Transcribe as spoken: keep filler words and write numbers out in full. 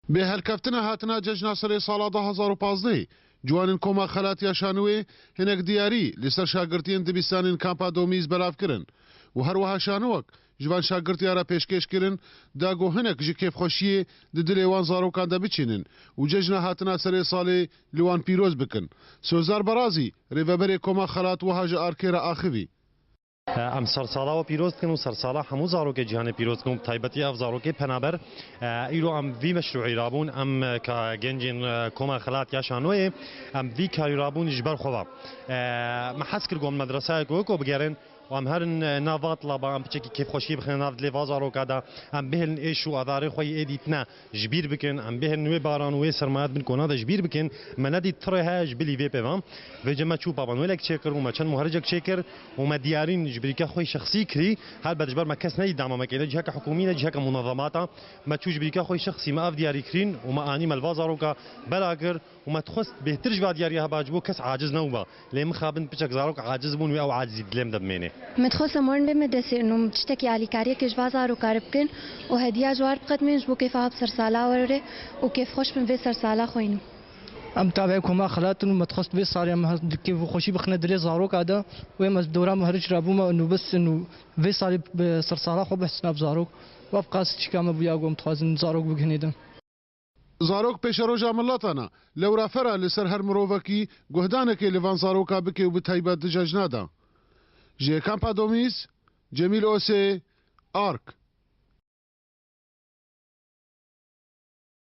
Bi helkeftina hatina cejna serê sala du hezar û pazdehê, ciwanên Koma Xelat ya Şanûyê hinek diyarî li ser şagirtiyên dibistanên Kampa Domîz belav kirin û her wiha şanowek ji van şagirtiya re pêşkêş kirin, da ku hinek ji kêfxweşiyê di dilê wan zarokan de biçînin û cejna hatina serê salê li wan pîroz bikin. Sozdar Barazî, rêveberê Koma Xelat, wiha ji arkê re axivî. Em sersala we pîroz dikin û sersala hemû zarokê cîhanê pîroz dikin û bi taybetî ev zarokê penaber, e, îro em vî meşrûî rabûn, em, e, ka gencên, e, Koma Xelat ya Şanoyê, em vî karî rabûn ji ber xwe ve. E, me hez kir ku em medresayek weko bigerin û em herin, e, nav va tilaba, em piçekî kêfxweşiyê bixine nav dilê va zaroka de, em bihêlin êş û azarê xwe yê êdî tine ji bîr bikin, em bêhên wê baran û wê sermayet bin kona de ji bîr bikin, me nedît tirê heye ji bilî vê pêvan. Vêce me çû pavan wêlek çêkir û me çend muhericek çêkir û me diyarîn ji birîka xwe şexsî kirî. Helbet ji ber me kes nedît dama me kêne ciheke hikûmî ne ciheke munezemata. Me çû ji birîka xwe şexsî me ev diyarî kirîn û me anî me li va zaroka bela kir. û me dixwest bêhtir ji va diyariya heba ji bo kes aciz nebûba. Lê mixabin piçek zarok aciz bûn wê ew acizî dilêm de bimêne. Me dixwest em werin vê medresê û tiştekî alîkariyekê ji va zaroka re bikin û hediya ji war biqedimên ji bo kêfa hab sersala were û kêfxweş bin vê sersala xwînin. Em tabê Koma Xelat in û me dixwest vê salê em di kêf û xweşî bixine dilê zaroka de. Wê me dora me heriç rabûme nûbistin û vê salê bi sersala xwe bihsina bi zarok. Waf qas çîka me bûya ku em dixwazin zarok bigihîne de. Zarok pêşeroja mileta ne, lewra fera li ser her mirovekî guhdanekê li van zaroka bike û bi taybet di cejna de. Ji Kampa Domîz, Cemîl Osê, Ark.